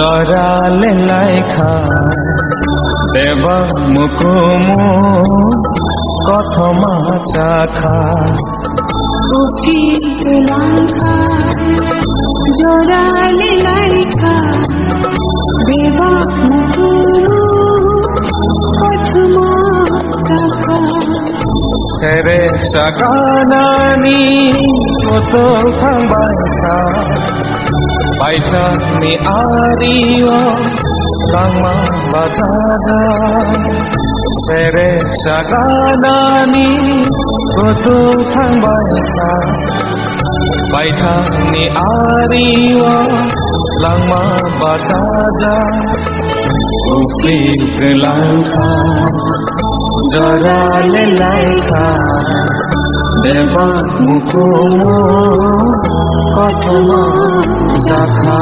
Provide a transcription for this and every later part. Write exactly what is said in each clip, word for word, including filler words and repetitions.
Jora le laikha, bebak mukumu kothoma chakha. Uphil kwlangkha, jora le laikha, bebak mukumu kothoma chakha. Sere saganani kotor thangbai kha. Baithangni ario langma bachajak. Sere saganani kotor thangbai kha. Baithangni ario langma bachajak. Uphil kwlangkha, jora le laikha, bebak mukumu kothoma chakha.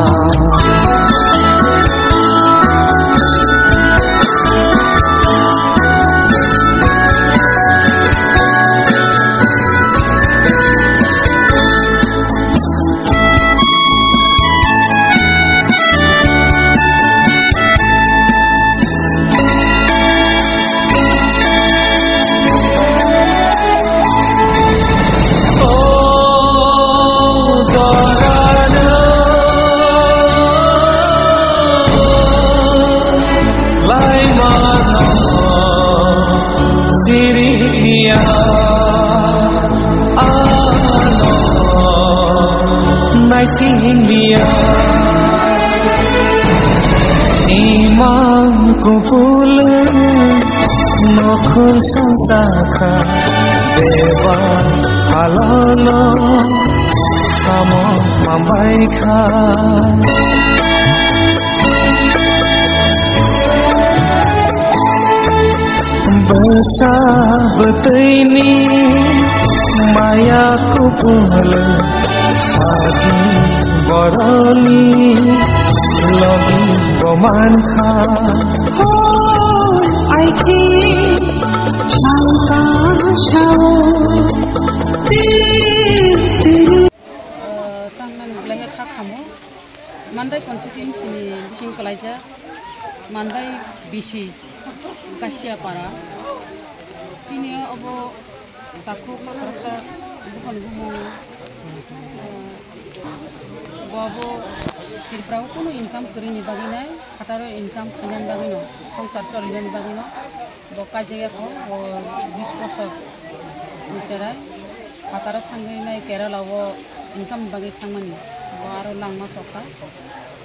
Siriya ano naising biya imang kupul nokhun sungsakha beba halolo samo mambaikha. Bwsa bwtwini maya kubul sadi boroni logi bo mankha. Hoi aiki sangka sao tiri tiri. Tangnani belai kha khamo. Mandai constituency ni bising kwlaijak Mandai B C Kasiapara. Chini obo takhuk khoroksa buphang bumung, eh, bo abo Tripura o kunu income kwrwini bagwi nai, phataro income khainani bagwi no, swngchar cholinani bagwi no. Bo kaijak ya kho, bo bis bosor ni cherai. Phataro thangwi nai Kerala o income bagwi thangmani. Bo aro langma chokha.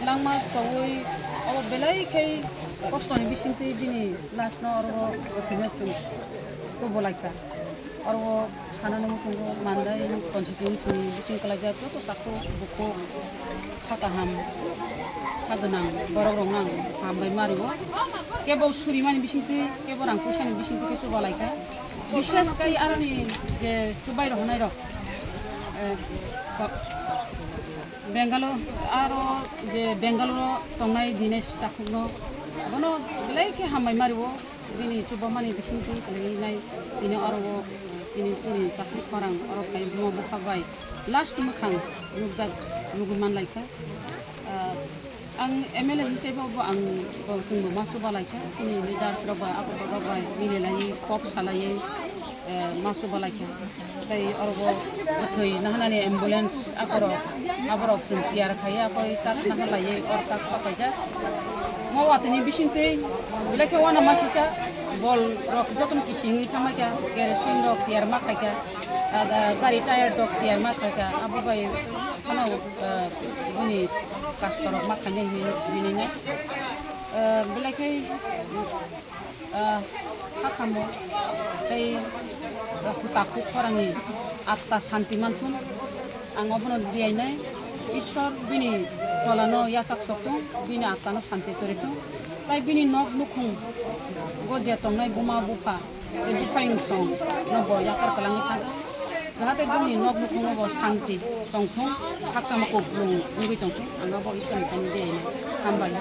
Langma chogwi obo belai khai kostoni bisingtwi bini last no aro o thwima chwng tubu laikha. Aro o sanani muchungo Mandai constituency ni bising kwlaijak joto takhuk bukhuk kha kaham, kha gwnang borok rokno ang hambai mario. Kebo surimani bisingtwi, kebo rang puisani bisingtwi khe chuba laikha. Bishes kai aroni je chubai rok hwnai rok, eh, ba-, Bangalore, aro je Bangalore o tongnai Dinesh takhukno, bono belai khe hambai mario. Bini chubamani bisingtwi kwlai nai, tini oro o, tini chini takhuk khorang oro khai buma bupha bai last mwkhang nukjak, nugwi man laikha. Ah, ang M L A hisaibo bo ang bo chwngbo ma chuba laikha, chini leaders rok bai, aborok rok bai mili laiwi kok salaiwi, eh, ma chuba laikha. Tei oro bo bwthwi nahanani ambulance akorok, aborok chwng tiyar khai, akoi tak naha laiwi or tak sokaijak. Mo watini bisingtwi belai khe uanama sisa bol rok jotono kisingwi thangbaikha, kerosene rok tiyar ma khaikha, ah, ga-, gari tyre rok tiyar ma khaikha, abo bai phano, ah, bini kasta rok ma khainai hinwi hinwi nai. Ah, belai khe Ah, hakhamo tei, ah, takhuk khorangni atta santi manthun. Ang obono diyainai Ishwar bini pholano yachak sokthung, bini attano santi torithung. Tai bini nok nukhung go je tongnai buma bupha tei buphayung song no bo yakar kwlangwi thangkha. Jahate bini nok nukhungo bo santi tongthung, khakchangma kuplung wngwi tongthung. Ang abo Ishwarni thani diyainai. Hambai.